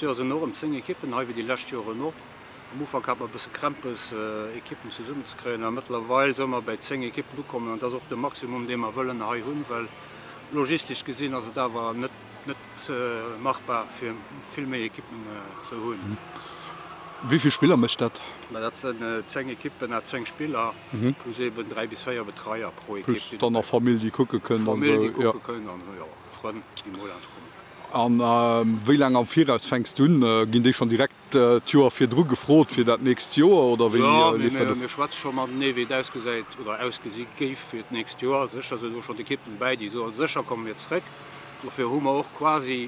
Dëst Joer sinn och erëm 10 Ekippen hei, wéi déi lescht Joren och. Am Ufank hat mer e bësse Krämpes, Ekippen zesummenzekréien, awer mëttlerweil si mer bäi 10 Ekippen ukommen an dat ass och de Maximum, dee mer wëllen hei hunn, well logistesch gesinn ass et awer net net machbar, fir vill méi Ekippen ze hunn. Wéi vill Spiller mécht dat? Mä dat sinn 10 Ekippen à 10 Spiller, plus eeben 3 bis 4 Betreier pro Ekipp. Plus dann nach Famill, déi kucke kënnt an esou. Famill, déi kucke kënnt an, jo, Frënn, déi mol laanscht kommen. A wéi laang am Viraus fänks du un? Ginn déi schonn direkt d'Joer virdru gefrot fir dat nächst Joer oder wéi leeft dat of? Jo, mir schwätze scho matenee wéi et ausgesäit oder ausgesi géif fir d'nächst Joer. Sécher sinn do schonn d'Ekippen bäi, déi soen, sécher komme mir zréck. Dofir hu mer och quasi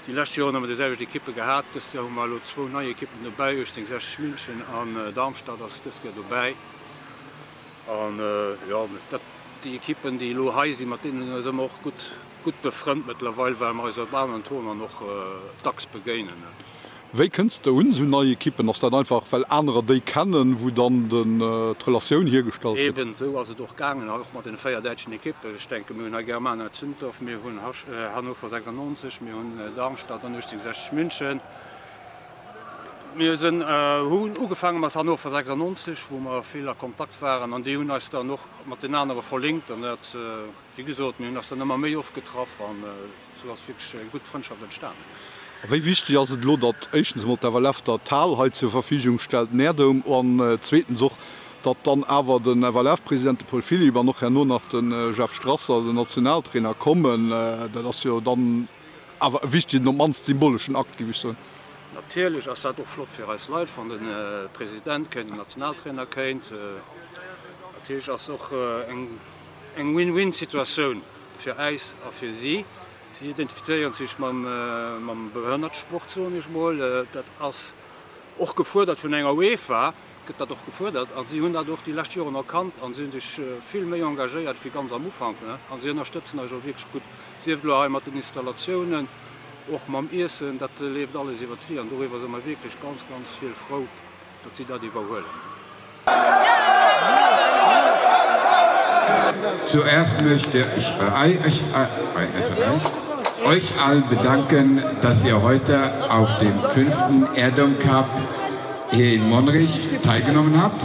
déi lescht Joren ëmmer déi selwecht Ekippe gehat. Dëst Joer hu mer elo zwou nei Ekippen dobäi, 1860 München an Darmstadt ass dës Kéier dobäi. An jo, dat déi Ekippen, déi elo hei sinn, mat deenen si mer och gutt, gutt befrënnt mëttlerweil, well mer eis op aneren Tournoien och dacks begéinen. Wéi kënns de un esou nei Ekippen? Ass dat einfach well anerer déi kennen, wou dann d'Relatioun hiergestallt gëtt? Eben esou ass et och gaangen, och mat den 4 däitschen Ekippen. Ech denken, mir hunn hei Germania Zündorf, mir hunn Hannover 96, mir hunn Darmstadt an 1860 München. Mir sinn, hunn ugefaange mat Hannover 96, wou mer vill a Kontakt waren an déi hunn eis dann och mat den anere verlinkt an dat, wéi gesot, mir hunn eis dann ëmmer méi oft getraff an Sou ass wierklech eng gutt Frëndschaft entstanen. A wéi wichteg ass et elo, datt éischtens emol d'FLF der d'Hal hei zur Verfügung stellt, den Aerdome, an zweetens och, datt dann awer den FLF-President, de Paul Philipp, an och herno nach de Jeff Strasser, den Nationaltrainer, kommen? Dat ass jo dann awer e wichtegen, op d'mannst symboleschen Akt, géif ech soen. Natierlech ass dat och flott fir eis Leit, wann de President kéint, den Nationaltrainer kéint. Natierlech ass och eng Win-win-Situatioun. Fir äis a fir si. Si identifizéieren sech mam Behënnertesport, soen ech mol. Dat ass och gefuerdert vun enger UEFA, gëtt dat och gefuerdert. A si hunn dat och déi lescht Joren erkannt a si hunn sech vill méi engagéiert wéi ganz am Ufank. A si ënnerstëtzen eis och wierklech gutt, sief et elo hei mat den Installatiounen, och mam Iessen, dat leeft alles iwwert si. An doriwwer si mer wierklech ganz, ganz vill frou, datt si dat iwwerhuelen. Zuerst möchte ich euch, euch allen bedanken, dass ihr heute auf dem fünften Erdom Cup hier in Monrich teilgenommen habt.